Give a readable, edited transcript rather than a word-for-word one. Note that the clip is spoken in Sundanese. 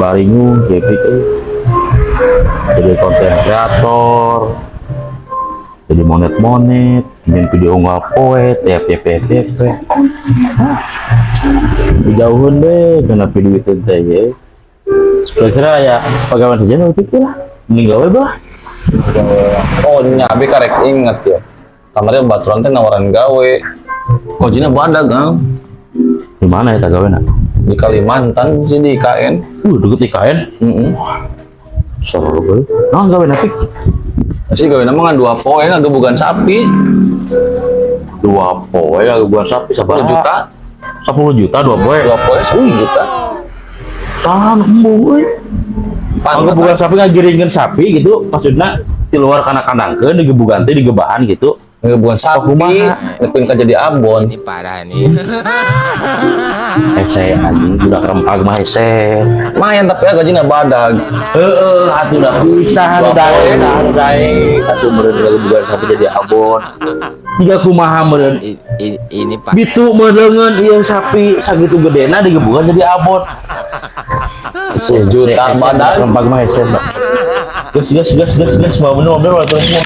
Baringung Jepik euy. Jadi konten kreator, jadi monet-monet, main video unggal poe, TPP TP. Dijauhin deh, kenapa duit teh ya. Kira-kira ya pegawai saja nu pikir lah. Mending gawe bah. Oh, nya abi karek inget ya. Kemarin baturan teh nawaran gawe. Gajina badag, Kang. Di mana ya gawe na? Di Kalimantan sih, di IKN. Deket IKN. Heeh. Seru gue. Nah, gawe na, Pik? Sih gawe nama ngan 2 poe ngagebugan sapi. 2 poe ngagebugan sapi sabaraha? 10 juta. 10 juta 2 poe. 2 poe 10 juta. Tahan embung euy. Pan, Ngagebugan sapi, ngagiringkeun sapi gitu, maksudna di luar kana kandangkeun, digebugan teh digebahan gitu. Ngagebugan sapi, Kumaha? Nepikeun ka jadi abon. Ini parah nih. Hese anjing, budak rempag mah hese. Lumayan, tapi ya gajinya badag. Heeh, atuh da saha nu 2 daek, poe. Saha nu daek. Atuh meureun ngagebugan sapi jadi abon. Jiga kumaha meureun Ini pak. Bitu meureungeun ieu sapi sagitu gedena digebugan jadi abon. 10 juta Hese, badag. Rempag mah hese, Mbak. Gas gas gas gas gas, mau bener bener.